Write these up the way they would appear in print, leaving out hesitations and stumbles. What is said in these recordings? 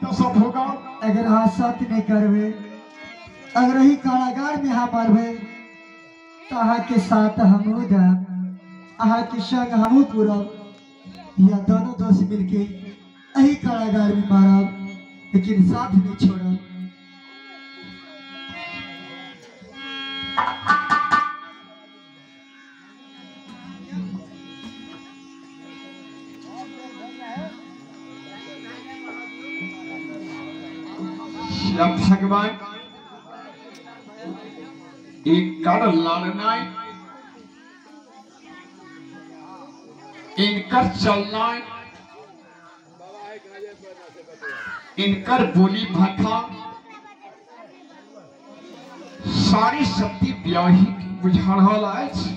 दशा भोगा। अगर अहाँ सत्य नहीं करबे, अगर ही कारागार में अहाँ मरबे तो अहाँ के साथ हमहूँ देब, अहाँ के संग हमहूँ पूरब, या दोनों दोस्त मिलके यही कारागार में मारब, लेकिन साथ नहीं छोड़ब। भगवान इनकर लड़नाई, इनकर चलना, इनकर बोली भाषा सारी शक्ति ब्याही बुझा रहल अछि।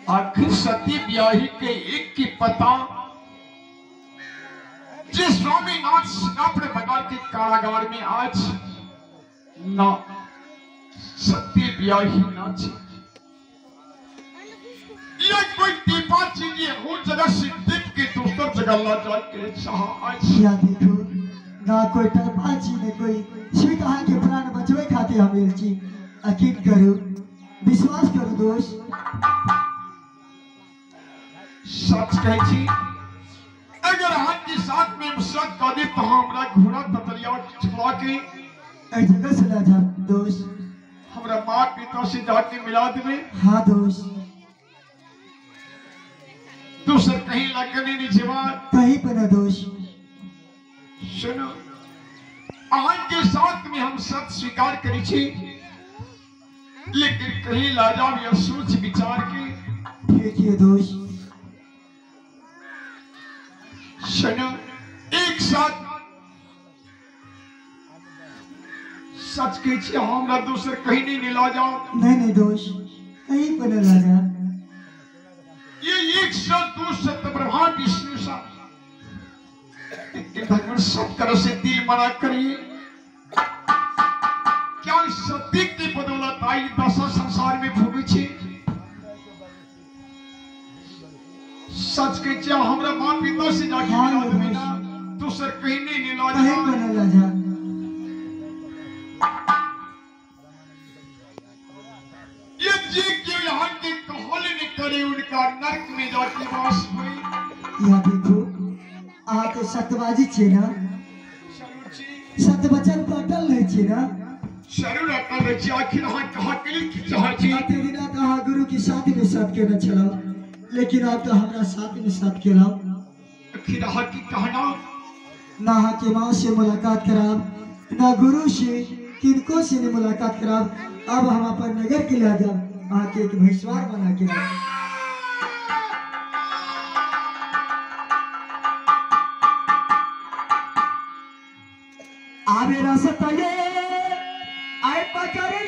आखिर सती ब्याही के एक की पता जे स्वामीनाथ अपने बंगाल के कारागार में आज ना सती ब्याही नाच यह कोई दीपा चीज हो जगह से दीप के दूसर जगह ला जाके चाह आज। या देखो ना कोई टरपा छी ने कोई सीख, अहाँ के प्राण बचवे खातिर हम आयल छी। यकीन करू, विश्वास करू दोस्त। सच कहै छी, अगर अहाँ के साथ में सच कह दी तो हमरा घोड़ा ततरिया छोड़ा के एहि जगह से ला जा दोस्त, हमरा माँ पिता से जाके मिला देबे। हाँ दोस्त। दूसर कहीं लगने नहीं जीवा, कहीं पर ना दोस्त। सुनो, अहाँ के साथ में हम सच स्वीकार करी छी, लेकिन कहीं ला जाओ या सोच विचार के। ठीक है दोस्त। सुनो, एक साथ सच कहै छी, हमरा दूसर कहीं नहीं ला जाओ। नहीं नहीं दोस्त, कहीं पर ना ला जाओ। ये 102 सत्य ब्रह्मा विष्णु सा भगवान सब तरह से दिल मना करिए। क्या सत्य की बदौलत आई दशा संसार में भूमि छी। सच के क्या हमरा माँ पिता से जाके मिला देबे ना, दूसर कहीं नहीं ला कहीं पर ना ला जा। ये जी क्यों यहाँ के कहल नहीं करे उनका नरक में जाके वास हुई। या देखो अहाँ के सत्यवाजी छियै ना, सत्य वचन पर अटल रहै छियै ना। जरूर अटल रहै छी। आखिर अहाँ कहाँ के लेल की चाहै छी? अते दिना तऽ अहाँ गुरु के साथ में साथ केने छलहुँ, लेकिन आब तऽ हमरा साथ में साथ केलहुँ। आखिर अहाँ की कहना? ना अहाँ के माँ से मुलाकात कराब, ना गुरु से, किनको से नहीं मुलाकात कराब। अब हम अपन नगर के ले जाब, अहाँ के एक भैंसवार बना के लाब। आवे रसतये आए पकड़